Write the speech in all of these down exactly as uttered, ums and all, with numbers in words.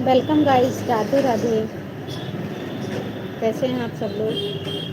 Welcome guys, Radhe राधे। कैसे हैं आप सब लोग?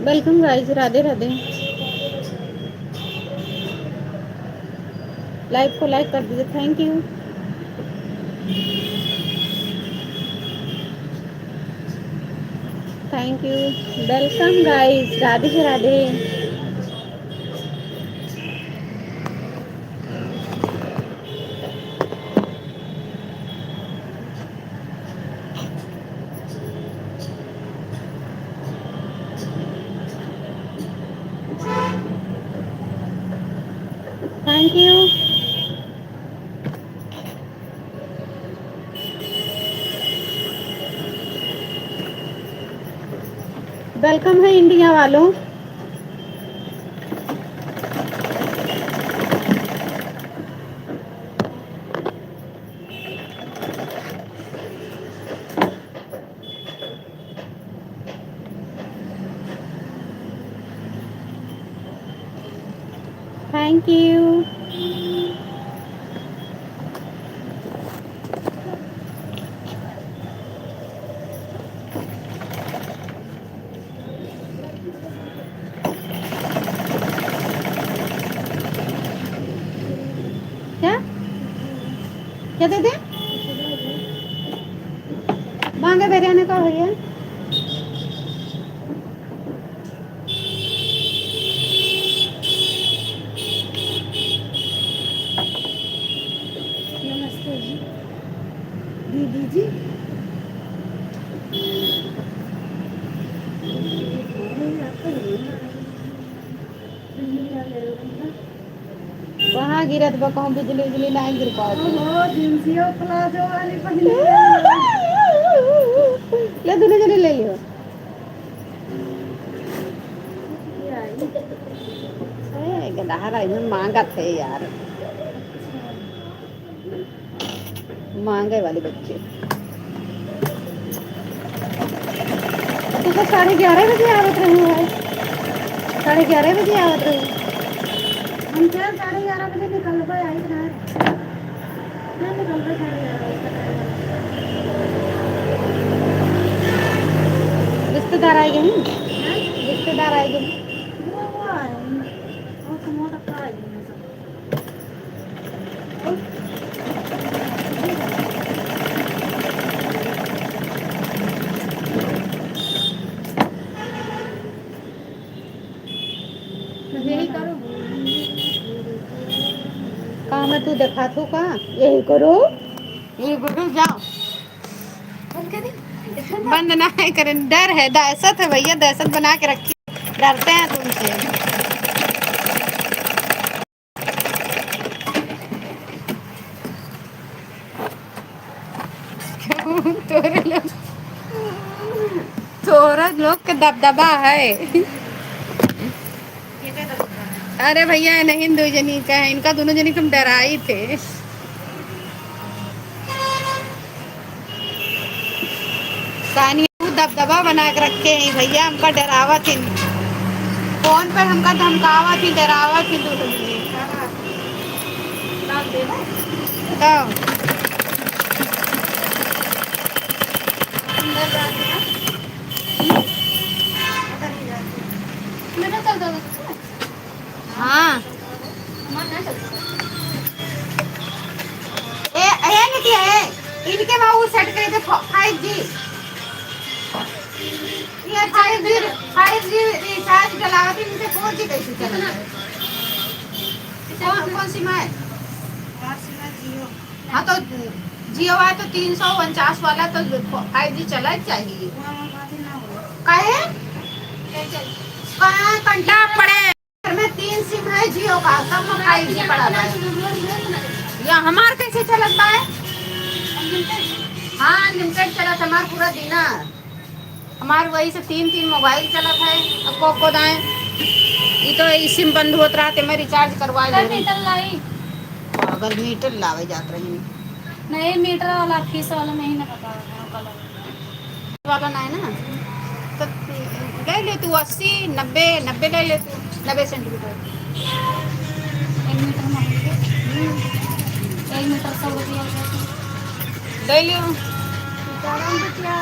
Welcome guys, Radhe Radhe. Live को लाइक कर दीजिए, thank you. Thank you. Welcome guys, Radhe Radhe. Thank you. Welcome है इंडिया वालों। Thank you. क्या? क्या दे दे? मांगे बिरयानी का भैया। नमस्ते जी, दीदी जी। कहाँ गिरत बा, कहूँ बिजली उजली नाहीं गिर पावत। ओहो, जींसियो प्लाजो वाली पहन के। ले, दुनो जने ले लियो। ये आई। ए, गदहरा इधर मांगत है यार। मांगे वाली बच्ची। तू तो साढ़े ग्यारह बजे आवत रही है, साढ़े ग्यारह बजे आवत रही। हम क्या साढ़े ग्यारह बजे निकलबे, आई ना, ना निकलबे साढ़े ग्यारह बजे। रिश्तेदार आए गए हैं, रिश्तेदार आए गए हैं। का मैं तू देखात हो का? यही करो, यही करो, जाओ। बंद ना है करन, डर है, दहशत है भैया, दहशत बना के रखी, डरते हैं तुमसे। तोरे लोग, तोरा लोग के दबदबा है। अरे भैया, नहीं, दो जनी का है, इनका दोनों जनी के हम डराई थे। सानिया, तू दबदबा बना के रखे हैं भैया, हमका डरावत हैं, फोन पर हमका धमकावत हैं, डरावत हैं दोनों जने। तब हाँ। ए, ए, नहीं है। इनके बाबू सेट करे थे फ-, फ़ाइव जी। ये five G, five G recharge डलावत, इनके फ़ोर जी कैसे चलत है? कौन, कौन सिम है? हाँ, तो जियो है तो तीन सौ उनचास वाला तो फ़ाइव जी चला चाहिए। काहे? कहाँ कंटा पड़े? घर में तीन सिम है जियो का, सब में फ़ाइव जी पड़ा बा। या हमार कैसे चलत बा? हाँ, अनलिमिटेड चलत हमार पूरा दिना। हमार वही से तीन, तीन मोबाइल चलत है। अब को, को दाएं, ई तो ई सिम बंद होत रहा, ते मैं रिचार्ज करवा ले रही। मीटर लाई। पागल, मीटर लावे जात रही। नहीं, मीटर वाला, फीस वाला नहीं ना पता है, कलर। वाला ना है ना, तो ले ले तू अस्सी, नब्बे, नब्बे ले ले तू, नब्बे सेंटीमीटर। एक मीटर मांगेंगे। हम्म। एक मीटर सौ रुपया हो जाता है। ले लियो। ग्यारह रुपया।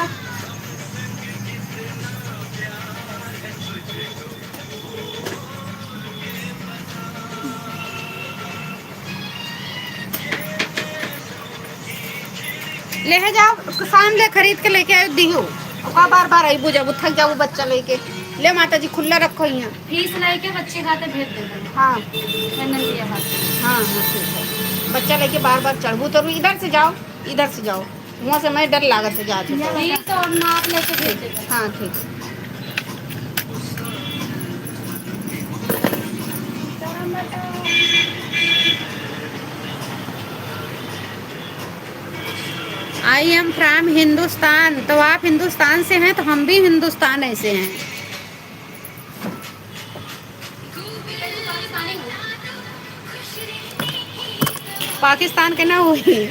ले जाओ, शाम ले खरीद के लेके आयो, दियो। ओका बार बार अइबू, जब थक जाबू बच्चा लेके। ले माता जी, खुला रखो यहाँ। फीस लेके बच्चे खाते भेज देते हैं। हाँ। मैं नहीं दिया बात। हाँ, हाँ, ठीक है। बच्चा लेके बार बार चढ़बू तो इधर से जाओ, इधर से जाओ। वहाँ से मैं डर लागत है जाते। फीस और नाप लेके भेज देते हैं। हाँ, ठीक है। I am from हिंदुस्तान, तो आप हिंदुस्तान से हैं तो हम भी हिंदुस्तान ऐसे हैं। पाकिस्तान के ना हुई।